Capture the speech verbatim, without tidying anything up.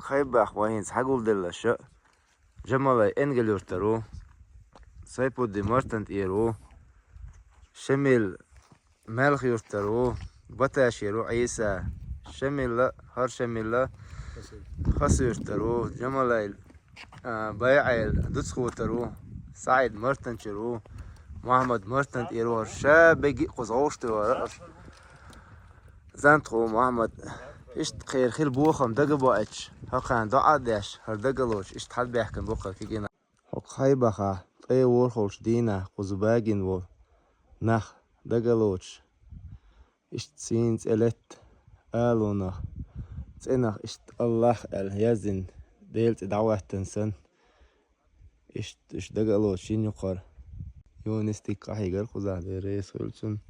Кхайбах вай хӀинца хьагулделлаш. Жамалай Энгел-Юртара ву, Сайпудди Мартан тӀера ву, Шамил Малх-Юртара ву, Баташера ву Ӏийса, Шамилла, хӀара Шамилла Хасюртара ву, Жамалай, а, БайгӀел Дуцхутара ву, СаӀид Мартанчера ву, Мухьаммад Мартан тӀера ву, хӀара ша беги кхуза гӀовште вара. Зантхо Мухьаммад, иштта кхера хила бохам дага боаьча, хӀокхарна доӀа а деш, хӀара дагалоч, иштта хьалбаьхкина бу-кх кегий нах. ХӀокху Хайбаха ткъе ворхӀалгӀачу дийнахь кхуза багина волу нах дагалоч, иштта сийна цӀе летта, алунах, цӀенах иштта Аллах аьлла яздина, Делан цӀе дӀахӀоьттина санна, иштта уьш дагалоч йина юкъара. Юнис дика къахьийгара кхузахь, Дела реза хуьлда цунна.